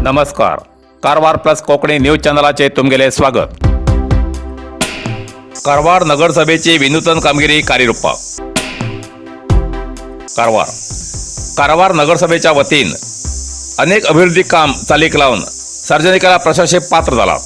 नमस्कार, Karwar plus Konkani news चॅनलाचे तुमगेले स्वागत. कारवार नगरसभेची विनूतन कामगिरी कार्यरूपाक. कारवार कारवार नगरसभेच्या वतीन अनेक अभिवृद्धी काम चालीक लावन सार्वजनिकाला प्रशंसेक पात्र जाला.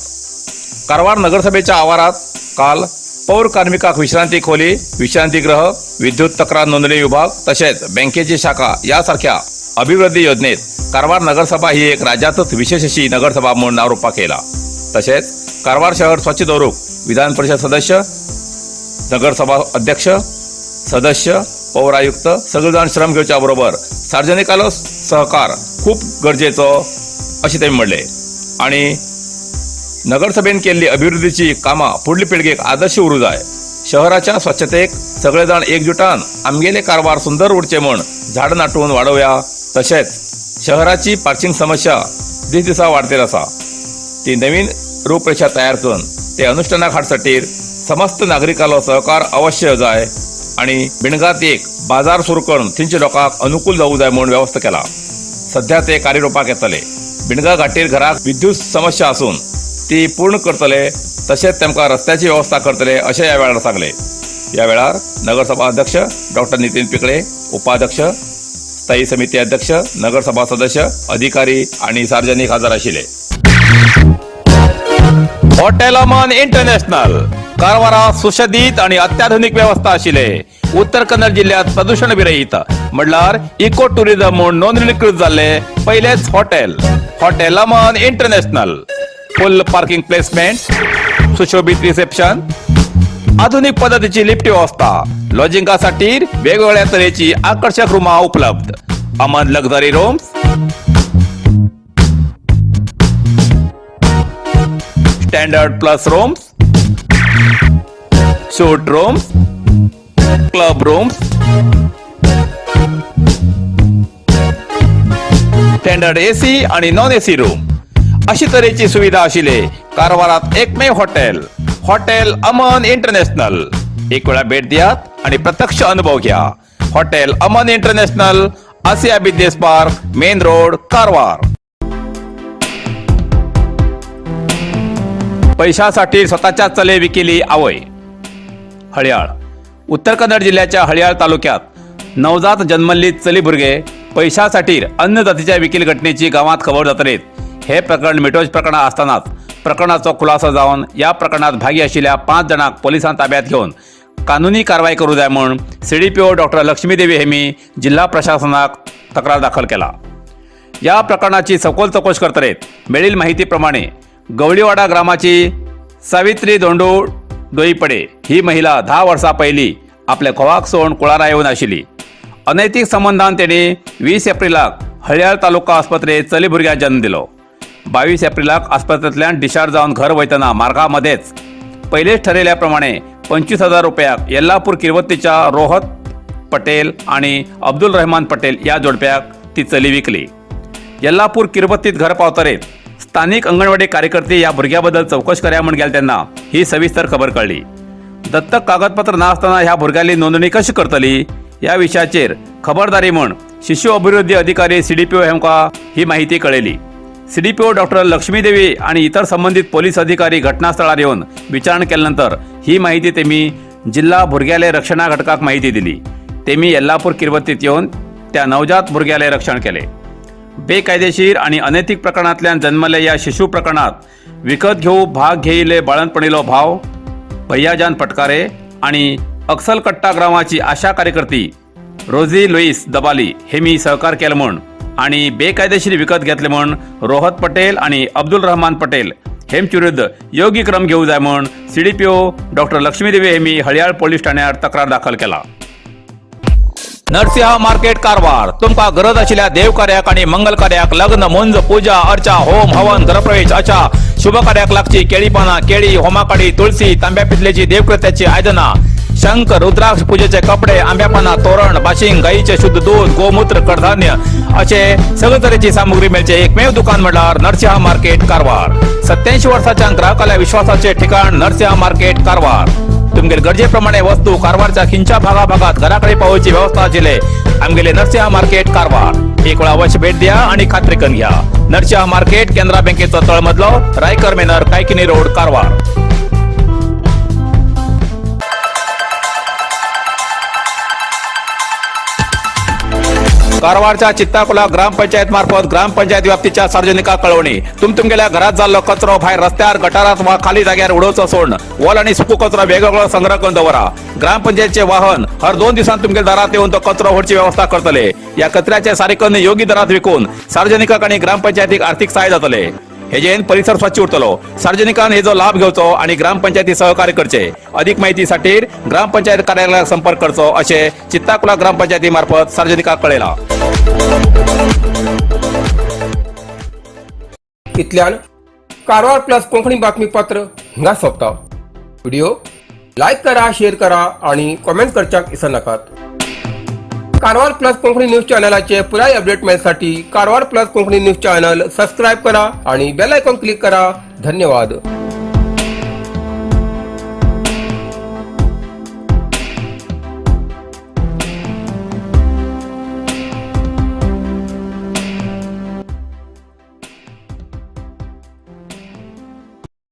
कारवार नगरसभेच्या आवारात काल पौर कार्मिकाक विश्रांती खोली, विश्रांतीगृह, विद्युत तक्रार नोंदणी विभाग तसेच बँकेची शाखा यासारख्या अभिवृद्धी योजनेत कारवार नगरसभा ही एक राज्यातच विशेष अशी नगरसभा म्हणून नावरूपा केला. तसेच कारवार शहर स्वच्छ दवरूंक विधान परिषद सदस्य, नगरसभा अध्यक्ष, सदस्य, पौर आयुक्त सगळे जाण श्रम घेवच्या बरोबर सार्वजनिकालो सहकार खूप गरजेचो अशें तेमी म्हणलें आणि नगरसभेन केल्ली अभिवृद्धीची कामां फुडले पिळगेक आदर्श उरूं जाय. शहराच्या स्वच्छतेक सगळे जाण एकजुटान आमगेले कारवार सुंदर उरचे म्हूण झाडां नाटून वाडोवया. तशेंच शहराची पार्किंग समस्या दीस दिसा वाडतेर आसा, ती नवीन रूपरेषा तयार करून ते अनुष्ठानाक हाडसाटीर समस्त नागरिकांलो सहकार अवश्य जाय आणि बिणगात एक बाजार सुरू करून थंयच्या लोकांक अनुकूल जावूं जाय म्हूण व्यवस्था केला. सध्या ते कार्यरूपाक येतले. बिणगा घाटीर घराक विद्युत समस्या आसून ती पूर्ण करतले, तशेंच तेमकां रस्त्याची वेवस्था करतले अशें ह्या वेळार सांगले. ह्या वेळार नगरसभा अध्यक्ष डॉक्टर नितीन पिकळे, उपाध्यक्ष, स्थायी समिती अध्यक्ष, नगरसभा सदस्य, अधिकारी आणि सार्वजनिक हजर आशिल्ले. हॉटेल अमन इंटरनॅशनल, कारवारात सुशोभित आणि अत्याधुनिक व्यवस्था आशिल्ले, उत्तर कन्नड जिल्ह्यात प्रदूषण विरहित म्हणल्यार इको टुरिझम म्हूण नोंदणीकृत जाल्ले पयलेच हॉटेल, हॉटेल अमन इंटरनॅशनल. फुल पार्किंग प्लेसमेंट, सुशोभित रिसेप्शन, आधुनिक पद्धतीची लिफ्ट व्यवस्था, लॉजिंगासाठी वेगवेगळ्या तऱ्हेची आकर्षक रूमा उपलब्ध. अमन luxury rooms, standard plus rooms, suite rooms, club rooms, standard AC आणि नॉन एसी रूम अशी तऱ्हेची सुविधा आशिल्ले कारवारात एकमेव हॉटेल, हॉटेल अमन इंटरनॅशनल. एक वेळा भेट दियात आणि प्रत्यक्ष अनुभव घ्या. हॉटेल अमन international, Asia business park, main road, Karwar. पैशासाठी स्वतःच्या चले विकिली आवय. हळयाळ. उत्तर कन्नड जिल्ह्याच्या हळयाळ तालुक्यात नवजात जन्मल्ली चली भुरगे पैशासाठी अन्य जातीच्या विकील घटनेची गावात खबर जातलीत. हे प्रकरण मिटोवचे प्रकरण आसतनाच प्रकरणाचो खुलासो जावन ह्या प्रकरणात भागी आशिल्ल्या 5 जाणांक पोलिसांनी ताब्यात घेवन कानुनी कारवाय करूं जाय म्हूण सीडीपीओ डॉक्टर लक्ष्मीदेवी हेमी जिल्हा प्रशासनाक तक्रार दाखल केला. या प्रकरणाची सखोल चौकश करतलेत. मेळिल माहिती प्रमाणे गवळीवाडा ग्रामाची सावित्री धोंडू डोईपडे ही महिला 10 वर्सां पयलीं आपल्या घोवाक सोडून कुळारा येवन आशिल्ली. अनैतिक संबंधान तेणी 20 एप्रिलाक हळयाळ तालुका आस्पत्रेत चली भुरग्याक जन्म दिलो. 22 एप्रिलाक आस्पत्रेंतल्यान डिस्चार्ज जावन घर वयतना मार्गामध्येच पयलेच ठरयल्या प्रमाणे 25,000 रुपयाक येल्लापूर किरवत्तीच्या रोहत पटेल आणि अब्दुल रहमान पटेल या जोडप्याक ती चली विकली. येल्लापूर किरबत्तीत घर पावतरेत स्थानिक अंगणवाडी कार्यकर्ते या भुरग्याबद्दल चौकश कर्या म्हूण गेले तेन्ना ही सविस्तर खबर कळ्ळी. दत्तक कागदपत्र नासतना ह्या भुरग्याली नोंदणी कशी करतली ह्या विशयाचेर खबरदारी म्हूण शिशु अभिवृद्धी अधिकारी सीडीपीओ हेमकां ही माहिती कळयली. सीडीपीओ डॉक्टर लक्ष्मीदेवी आणि इतर संबंधित पोलीस अधिकारी घटनास्थळार येवन विचारणा केल्या नंतर ही माहिती तेमी जिल्हा भुरग्याले रक्षणा घटकाक माहिती दिली. तेमी येल्लापूर किरवत्तीत येवन त्या नवजात भुरग्याले रक्षण केले. बेकायदेशीर आणि अनैतिक प्रकरणांतल्यान जन्मले या शिशु प्रकरणात विकत घेऊ भाग घेयिल्ले बाळंतपणीलो भाव भैयाजान पटकारे आणि अक्सलकट्टा ग्रामाची आशा कार्यकर्ती रोझी लुईस दबाली हे मी सहकार केलं म्हूण आणि बेकायदेशीर विकत घेतले म्हूण रोहत पटेल आणि अब्दुल रहमान पटेल हेमचे विरुद्ध योग्य क्रम घेऊ जाय म्हूण सीडीपीओ डॉक्टर लक्ष्मीदेवी हेमी हळयाळ पोलीस ठाण्यार तक्रार दाखल केला. नरसिंहा मार्केट, कारवार. तुमका गरज आशिल्ल्या देवकार्याक आणि मंगल कार्याक, लग्न, मुंज, पूजा अर्चा, होम हवन, घरप्रवेश अशा शुभ कार्याक लागची केळी पानां, केळी, होमाकाडी, तुळसी, तांब्या पितलेची देवकृत्याची आयदनां, शंख, रुद्राक्ष, पूजेचे कपडे, आंब्या पानां, तोरण, बाशिंग, गाईचे शुद्ध दूध, गोमूत्र, कडधान्य असे सगळे तरेची सामुग्री मेळचे एकमेव दुकान म्हळ्यार नरसिंहा मार्केट, कारवार. 87 वर्साच्या ग्राहकाल्या विश्वासाचे ठिकाण, नरसिंहा मार्केट, कारवार. तुमगेले गरजे प्रमाणे वस्तू कारवारच्या खिंच्या भागाभागात घराकडे पावोवची व्यवस्था आशिल्ले आमगेले नरसिंहा मार्केट कारवार. एक वेळा अवश्य भेट द्या आणि खात्री करून घ्या. नरसिंहा मार्केट, केनरा बँकेचो तळमजलो, रायकर मेनर, कायकिनी रोड, कारवार. कारवारच्या चित्ताकुला ग्रामपंचायत मार्फत ग्रामपंचायत व्याप्तीच्या सार्वजनिका कळवणी. तुमगेल्या घरात जाल्लो कचरो भायर रस्त्यार, गटारात वा खाली जाग्यार उडोवचो सोडून ओल आणि सुको कचरो वेगवेगळो संग्रह करून दवरा. ग्रामपंचायतचे वाहन हर 2 दिवसांत तुमच्या दारात येऊन तो कचरो व्हरची व्यवस्था करतले. या कचऱ्याचे सारिकन योग्य दरात विकून सार्वजनिकांक आणि ग्रामपंचायतीक आर्थिक सहाय्य जातले. हेजेन परिसर स्वच्छ उरतलो. सार्वजनिकान हेजो लाभ घेवचो आणि ग्रामपंचायती सहकार्य करचे. अधिक माहितीसाठी ग्रामपंचायत कार्यालयात संपर्क करचो असे चित्ताकुला ग्रामपंचायती मार्फत सार्वजनिकांक कळयला. इतल्यान कारवार प्लस कोंकणी बातमीपत्र हांगा सोंपता. व्हिडिओ लायक करा, शेअर करा आणि कॉमेंट करच्याक विसरनाकात. कारवार प्लस कोंकणी न्यूज चॅनलाचे पुराय update मेळसाठी Karwar plus Konkani news channel subscribe करा आणि बेल आयकॉन क्लिक करा. धन्यवाद.